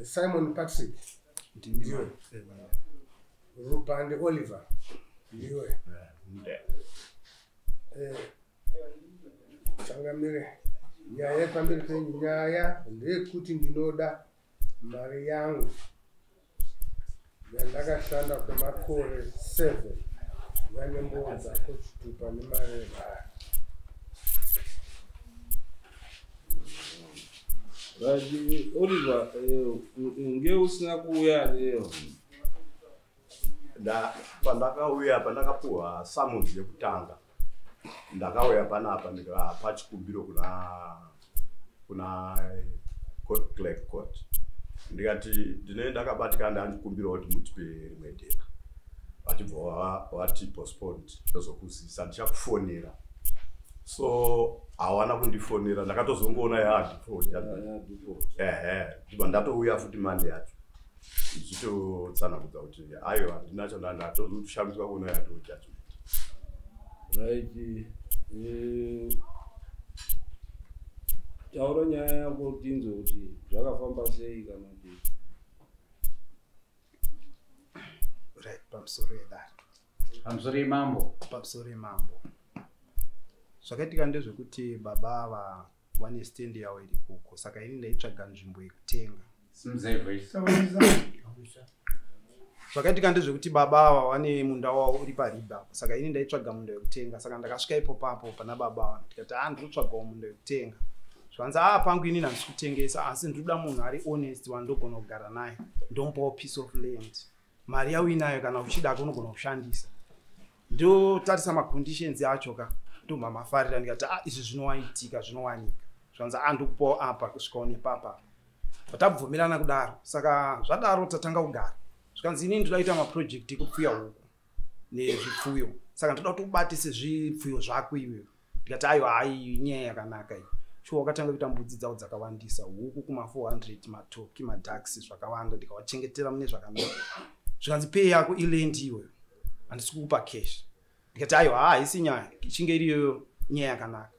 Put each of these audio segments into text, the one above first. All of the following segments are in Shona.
Simon Patrick, ndiwe. Rupande Oliver, ndiwe. Changamire, nyaya yepamberi penyu, nyaya ndeyekuti ndinoda mari yangu yandakashanda kwemakore 7 vane dzako chitupa nemareva. Right, Oliver, nge usina kuuya leo. Pandakauya, pandakapuwa summons yekutanga, ndakauya panapa ndikapa chikumbiro kuna court clerk court, ndikati ndine ndakabatikana, ndandikumbirawo kuti mutipe rimwe date. Vachibva vati postponed, ndozokuzivisa, ndichakufonera. So hawana kundifonera, ndakatozongoona yadefault. Ehe, ndibva ndatouya futi Monday yacho ndichitotsanangudza kuti aiwa, handina cho, ndatoshamiswa kuona yato judgment. Right, taura nyaya yako tinzwe kuti zvakafamba sei kana kuti. Right, pamusoro yedare. Pamusoro yemambo. Pamusoro yemambo. Zvakaitika ndezvekuti baba ava vane stand yavo iri kuko, saka ini ndaitsvaga nzvimbo yekutenga. Simudzai voice. Zvakaitika ndezvekuti baba ava vane munda wavo uri paribha apo, saka ini ndaitsvaga munda wekutenga. Saka ndakasvika ipo papo pana baba ava, ndikati, "A, ndinotsvagawo munda wekutenga." Zvanzi, "A, pangu inini handisi kutengesa, asi ndinoda munhu ari honest wandogona kugara naye, ndomupawo piece of land. Mari yauinayo kana uchidako unogona kushandisa." Ndotarisa maconditions acho ka, ndobva mafarira, ndikati, "A, izvi zvinowaitika, zvinowanika." Zvanzi, "A, ndikupawo apa kusvikawo nepapa." Tabvumirana kudaro. Saka zvadaro tatanga kugara. Zvikanzi, "Inini ndoda kuita maproject ekupfuya huku nezvipfuyo, saka ndoda kuti ubatise zvipfuyo zvako iwewe." Ndikati, "Aiwa, hai, inyaya yakanaka iyi." Shuwa wakatanga kuita mbudzi dzavo dzakawandisa, huku kuma400, matoki, maducks, zvakawanda, ndikawachengetera mune zvakanaka. Zvikanzi, "Pay yako iland iweyo, handisi kukupa cash." Ndikati, "Aiwa, ha, haisi nyaya, ichinge iriyoyo nyaya yakanaka."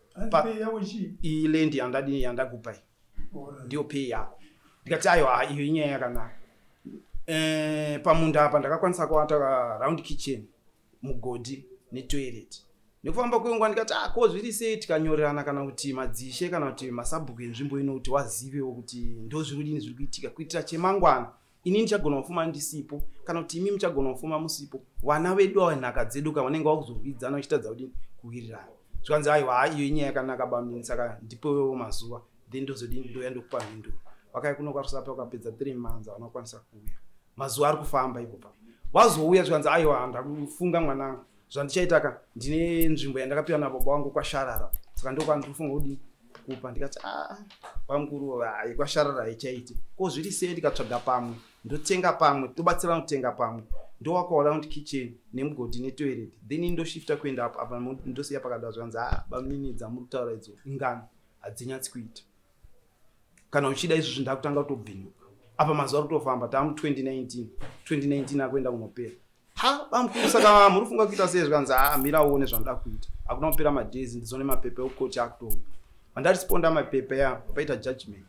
Iland yandadini, yandakupa iyi, ndiyo pay yako. Ndikati, "Aiwa, iyo inyaya yakanaka." Pamunda apa ndakakwanisa kuata round kitchen, mugodhi netoilet. Nekufamba kwenguva ndikati, "Ah, ko zviri sei tikanyorerana, kana kuti madzishe kana kuti masabhuku enzvimbo ino, kuti wazivewo kuti ndo zviri kudini, zviri kuitika, kuitira chemangwana ini ndichagona kufuma ndisipo, kana kuti imi muchagona kufuma musipo, vana vedu ava, nhaka dzedu ka, vanenge vakuzorwidzana vachitadza kudini, kuwirirana." Zvikanzi, "Aiwa, iyo inyaya yakanaka, bamini, saka ndipewo mazuva, then ndozodini, ndoya ndokupa mhinduro." Vakauya kuno kwaRusape, vakapedza 3 months, havana kukwanisa kuuya. Mazuva ari kufamba ipo pa vazouya, zvikanzi, "Aiwa, ndakufunga mwanangu, zvandichaita ka, ndine nzvimbo yandakapiwa nababa vangu kwaSharara, saka ndokwandinofunga kudini, kupa." Ndikati, "A, pamukuru, hai, kwaSharara haichaiti. Ko zviri sei ndikatsvaga pamwe, ndotenga pamwe, tobatsirana kutenga pamwe, ndowakawo round kitchen nemugodhi netoilet, then ndoshifta kuenda apo apa, ndosiya pakadaro?" Zvikanzi, "A, bamunini, dzamuri kutaura idzo ingano, hadzinyatsi kuita. Kana uchida izvozvi, ndakutanga kutobvinuka apa, mazuva ari kutofamba, tamu 2019, 2019 akuenda kunopera. Ha, bamukuru, saka muri kufunga kuita sei?" Zvikanzi, "Ha, mira uone zvanoda kuita." Hakuna kupera madays, ndizone mapepa ekukoti akutouya. Vandaresponda mapepa ya paita judgment,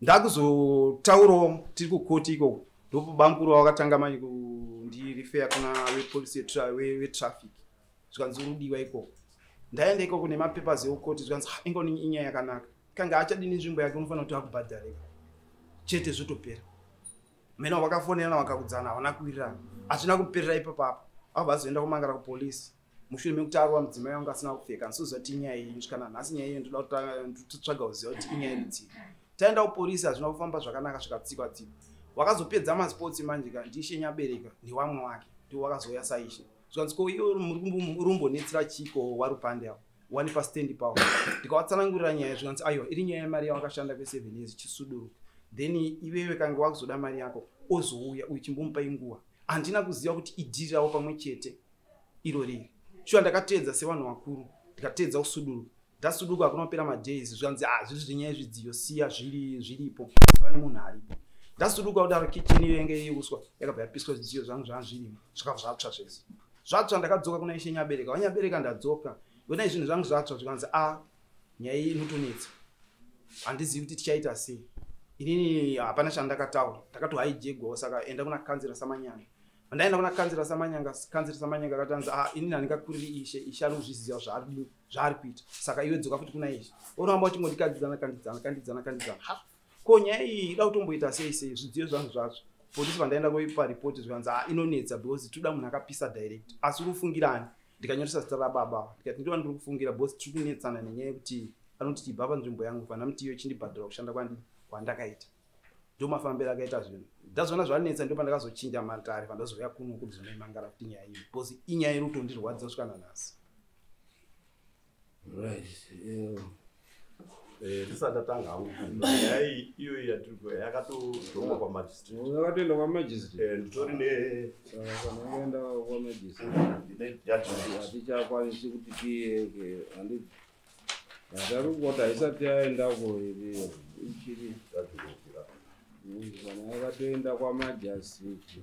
ndakuzotaurawo tiri kukoti ikoko, ndopo bamukuru vakatanga manje kundirifeya kuna vepolisi vetraffic. Zvikanzi, "Urudiwa ikoko." Ndaenda ikoko nemapapers ekukoti. Zvikanzi, "Ingoni inyaya yakanaka, kange achadini nzvimbo yake, unofanira kuti akubhadhareka chete, zvotopera." Mena vakafonerana, vakakudzana, havana kuwirirana. Hazvina kuperera ipapapo, abva azoenda kumangara kupolisi mushure mekuti arova mudzimai wangu asina kupfeka. Ndisizoziva kuti inyaya iyi, kana nhasi nyaya iyo ndoda kutotsvaga kuziva kuti inyaya rudzii. Taenda kupolisi, hazvina kufamba zvakanaka, zvikatsikwa tsikwa. Wakazopedza masports manje ka, ndishe Nyabereka newamwe wake, ndiwo wakazouya saishe. Zvikanzi, "Ko iwe muri rumbonetsera chiko waRupande avo wani pastand pawo?" Ndikavatsanangurira nyaya. Zvikanzi, "Aiwa, iri nyaya yemari yawakashanda kwe7 years, chisuduruka, then iwewe kange wakuzoda mari yako, ozouya uyu, chimbomupa inguva." Handina kuziva kuti idhiri ravo pamwe chete iro riri. Shuwa ndakateedza sevanhu vakuru, ndikateedza kusuduruka. Ndasuduruka, hakuna kupera madays, zvikanzi, "Ah, zviri zvenyaya yezvidziyo, siya zviri zviripo, pane munhu aripo." Ndasuduruka kudaro, kicheni iyo yange iri uswa yakabva yapiswa, zvidziyo zvangu zvanga zvirimo zvakabva zvatsva zvese, zvatsva. Ndakadzoka kuna ishe Nyabereka. "VaNyabereka, ndadzoka, onai zvinhu zvangu zvatsva." Zvikanzi, "A, nyaya iyi inotonetsa, handizivi kuti tichaita sei." Inini hapana chandakataura, ndakatohaijegwawo. Saka enda kuna kanzira Samanyanga. Pandaenda kuna kanzira Samanyanga, kanzira Samanyanga akatanzi, ah, inini handingakuriri ishe, ishe ari kuzviziva zvaari kuita, saka iwe dzoka futi kuna ishe. Unoramba uchingondikandidzana kandidzana kandidzana kandidzana. Ha, ko nyaya iyi ida kutomboita sei sei? Zvidziyo zvangu zvacho, polisi pandaenda kuipa ripoti, zvikanzi, ah, inonetsa because toda munhu akapisa direct, asi uri kufungirani? Ndikanyoresa zita rababa, ndikati ndiva ndiri kufungira because tiri kunetsana nenyaya yekuti anoti tibva panzvimbo yangu, fana muti iyo chindibhadhara kushanda kwandakaita. Ndo mafambiro akaita zvinhu. Ndazviona zvanetsa, ndo pandakazochinja matare, pandazouya kuno kuti zonoimangara kuti nyaya iyi, because inyaya iri kutondirwadza kusvika nanhasi. Right. Tisati tatanga hangu, nyaya iyi iyoyi yatiri yakatodhongwa kwamagistrate. Yakatoenda kwamagistrate. Nditori ne Saka kana yakaenda kwamagistrate, ndine judgment. Hatichakwanisi kuti tiyeke, handiti? Hatari kuti haisati yaendako iri, ichiri. Kana yakatoenda kwamagistrate,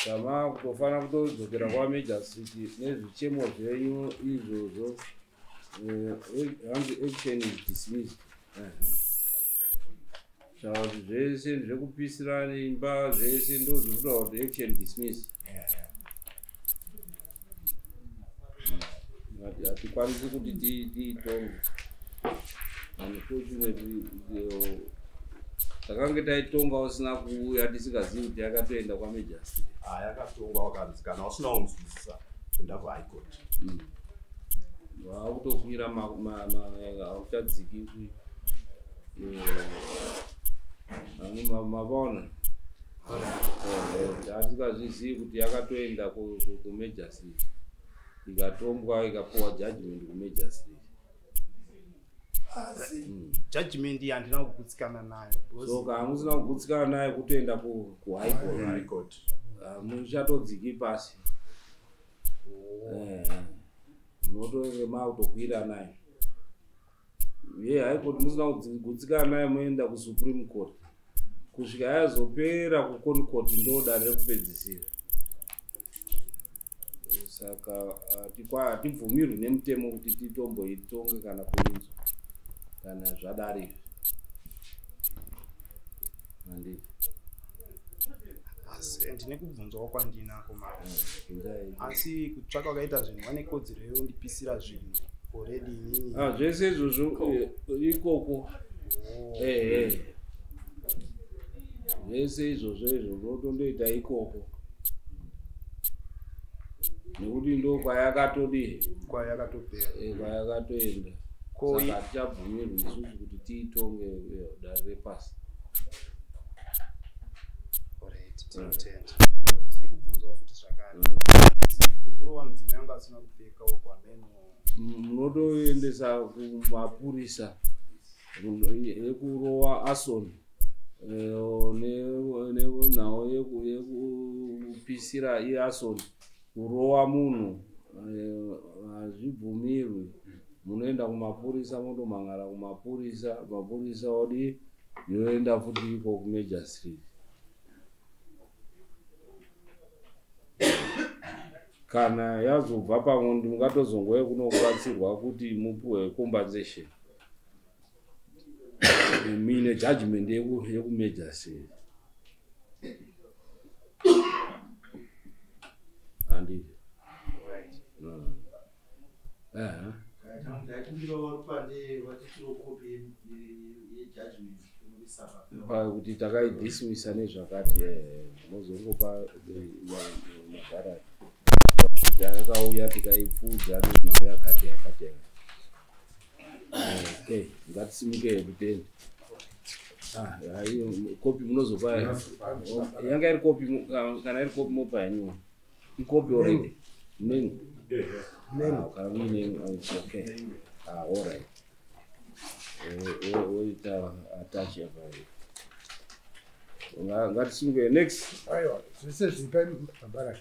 tama kutofanira kutodzokera kwamagistrate nezvichemo zvenyu izvozvo. Hanzi action is dismissed. Saka kuti zvese zvekupisira imba zvese ndo zviri kutaura kuti action dismissed. Hatikwanisi kuti tiitonge, unfortunately. Takange taitonga usina kuuya, tisingazivi kuti yakatoenda kwamagistrate. Ah, yakatongwa, wakanzi kana usina kunzwisisa enda kuhigh court. Wakutokwira, hauchadziki. Ani mavaona, hatingazvizivi kuti yakatoenda kumagistrate, ikatongwa, ikapuwa judgment kumagistrate. Asi judgment iyi handina kugutsikana nayo because So kana musina kugutsikana nayo, kutoenda kuhigh court. High court. Muchatodziki pasi. Munotonge makutokwira nayo ye high court. Musina kugutsikana nayo, moenda kusupreme court kusvika yazopera kuConCourt, ndo dare rekupedzisira. Saka hatibvumirwi nemutemo kuti titomboitonge kana kuinzwa kana zvadare izvi, handiti? Asi ndine kubvunzawo kwandinako mara. Bvunzai. Asi kutsvaka kwakaita zvinhu, vane kodzero yekundipisira zvinhu already inini? Ah, zvese izvozvo ikoko. Ehe, zvese izvozvo izvo unotondoita ikoko, nekuti ndo kwayakatodii? Kwayakatopera. Kwayakatoenda. Ko Saka hatichabvumirwi isusu kuti tiitonge dare repasi. Alright, tinotenda. Ndine kubvunzawo futi zvakare. Asi kurova mudzimai wangu asina kupfeka uko, hameno. Munotoendesa kumapurisa ekurowa arson, nenhau yekupisira iarson. Kurowa munhu hazvibvumirwi. Munoenda kumapurisa, mondomhangara kumapurisa, mapurisa odi yoenda futi iko kumagistrate. Kana yazobva pamwe, mungatozongouye kunokubatsirwa kuti mupiwe compensation muine judgment yekumagistrate, handiti? Ehe. Ndaikumbirawo rupande rwatitiro kopi yejudgment inoisa. Kuti takaidismisa nezvakati, mozongopa magarati yakauya, tikaipfuudza nenhau yakati yakati yakati. Okay, ngatisimuke kutenda. Ah, iyo kopi munozopa, yanga iri kopi, kana iri kopi mopa yanyu ikopi already neni. Ah, kana muine, it's okay. Ah, all right. Oita attach apa. Ngatisimuke, next. Aiwa, zvese zviri pamabharani.